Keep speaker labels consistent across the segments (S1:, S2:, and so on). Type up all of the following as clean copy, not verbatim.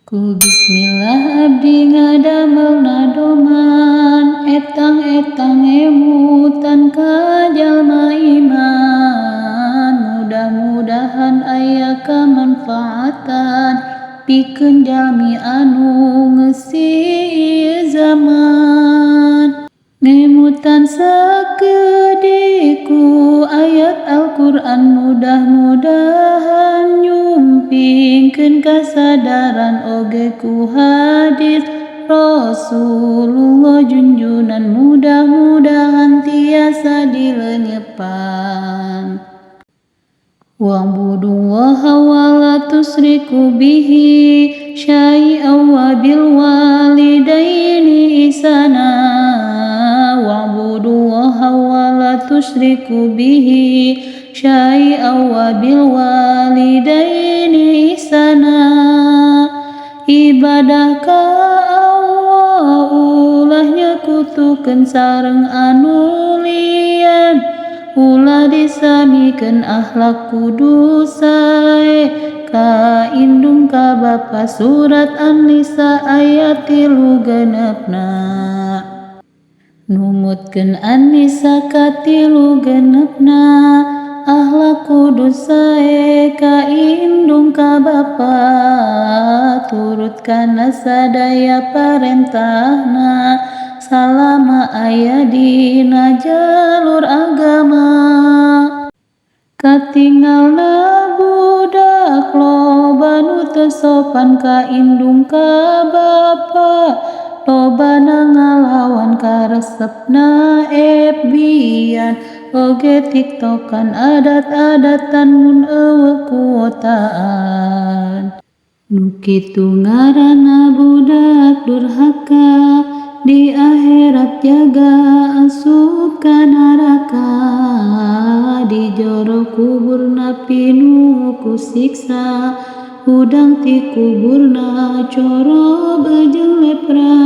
S1: Ku bismillah abdi ngadamel nadoman, etang-etang emutan ka jalma iman. Mudah-mudahan aya kamanfaatan pikeun jalmi anu ngeusi ieu zaman. Ngemutan sakedik ku ayat Al-Qur'an, mudah-mudahan nyumpingkeun kasadaran oge ku hadis Rasulullah junjunan, mudah-mudahan tiasa dilenyepan. Wa'budullaha wa la tusriku bihi syai'an wa bil walidaini ihsana. Wa'budullaha wa la tusriku bihi syai'an wa bil walidaini ihsana. Ibadah ka Allah ulah nyekutukeun sareng anu lian, ulah disamikeun akhlak kudu sae ka indung ka bapa. Surat An-Nisa ayat 36. Numutkeun An-Nisa 36, akhlak kudu sae ka indung ka bapa, turut kana sadaya parentahna salama aya dina jalur agama. Katingalna budak loba nu teu sopan ka indung ka bapa, lobana ngalawan karesepna FB-an oge tiktokan, adat-adatan mun eueuh kuotaan. Nu kitu ngaranna budak durhaka, di akhirat jaga asup ka neraka. Di jero kuburna pinuh ku siksa, hudang ti kuburna corob jeung lepra.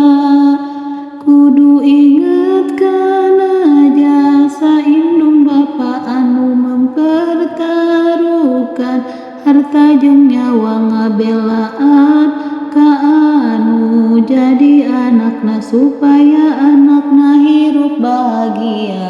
S1: Kudu inget kana jasa indung bapa anu mempertaruhkan harta jeung nyawa ngabelaan ka anu jadi anakna supaya anakna hirup bahagia.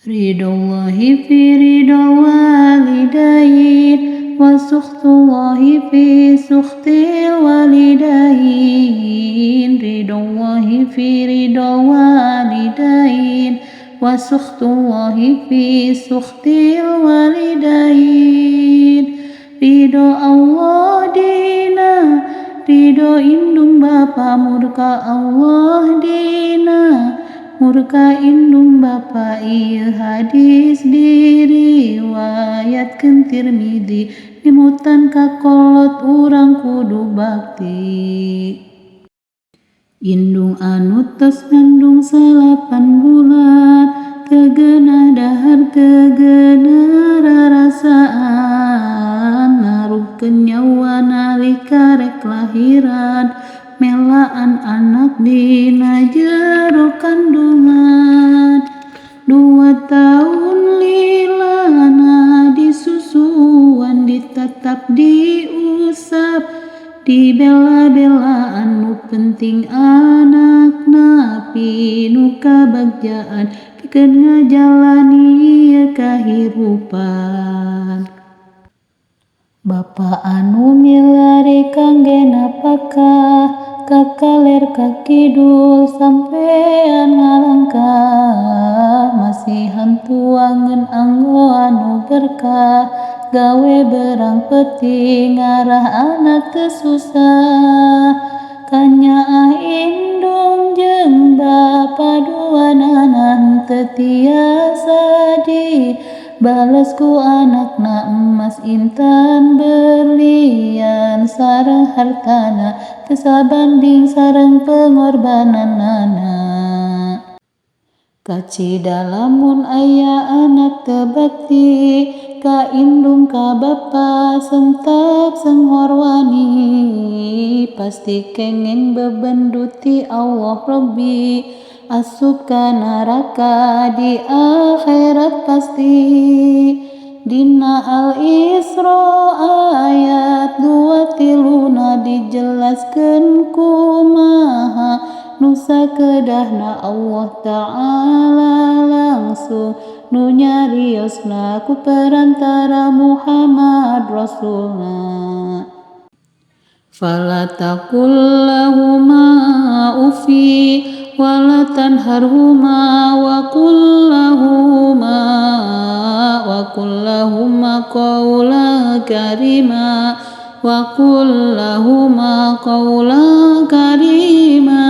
S1: Ridhollahi fi ridhol walidain wa sukhtullahi fi sukhtil walidain. Ridhollahi fi ridhol walidain wa sukhtullahi fi sukhtil walidain. Ridho Allah dina ridho indung bapa, murka Allah dina murka indung bapa. Ieu hadis diriwayatkeun Tirmidzi, nyemutan ka kolot urang kudu bakti. Indung anu tos ngandung 9 bulan, teu geunah dahar teu geunah rarasaan, naruhkeun nyawa nalika rek lahiran, melaan anak dina jero kandungan. 2 tahun lilana disusuan, ditatap diusap, dibela-belaan, nu penting anakna pinuh kabagjaan pikeun ngajalani ieu kahirupan. Bapa anu milari kangge napakah, ka kaler ka kidul sampean ngalangkah, masihan tuangeun anggo anu berkah, gawe berang peuting ngarah anak teu susah. Kanyaah indung jeung bapa duanana teu tiasa dibales ku anakna, emas intan berlian sareng hartana teu sabanding sareng pengorbananana. Kacida lamun aya anak teu bakti ka indung ka bapa, sentak senghor wani, pasti kenging bebenduti Allah Rabbi, asup ka neraka di akhirat pasti. Dina Al-Isra ayat 23 dijelaskeun kumaha nu sakedahna Allah Ta'ala langsung nu nyariosna ku perantara Muhammad Rasulna. Fala taqul lahuma ufi wala tanharhuma wa qul lahuma qawlan karima wa qul lahuma qawlan karima.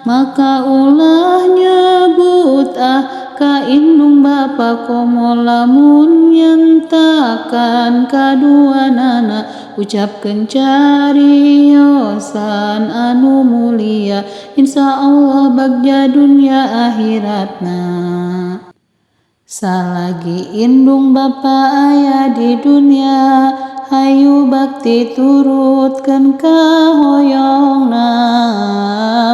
S1: Maka ulah nyebut ah ka indung bapa komo lamun nyentakan kaduanana, ucapkeun cariosan anu mulia, insya Allah bagja dunia akhiratna. Salagi indung bapa aya di dunia, hayu bakti turutkeun ka hoyongna,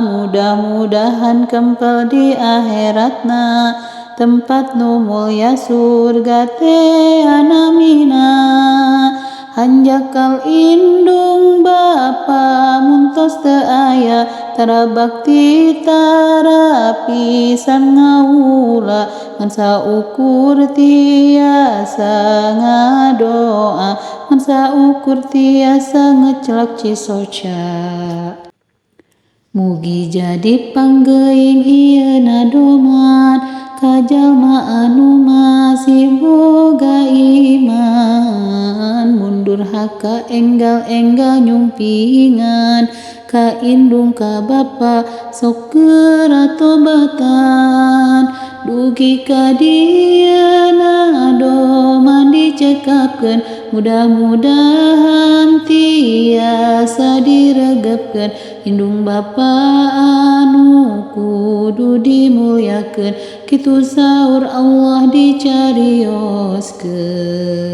S1: mudah-mudahan kempel di akhiratna, tempat nu mulya surga teh anamina. Hanjakal indung bapa muntos teu aya, tara bakti tara pisan ngaula, ngan saukur tiasa ngadoa, ngan saukur tiasa ngecelak cisoca. Mugi jadi panggeuing ieu nadoman ka jalma anu masih boga iman, mundur haka enggal-enggal nyumpingan ka indung ka bapa sok geura tobatan. Dugi ka dieu nadoman dicekapkeun, mudah-mudahan tiasa diregepkeun, indung bapa anu kudu dimulyakeun, kitu saur Allah dicarioskeun.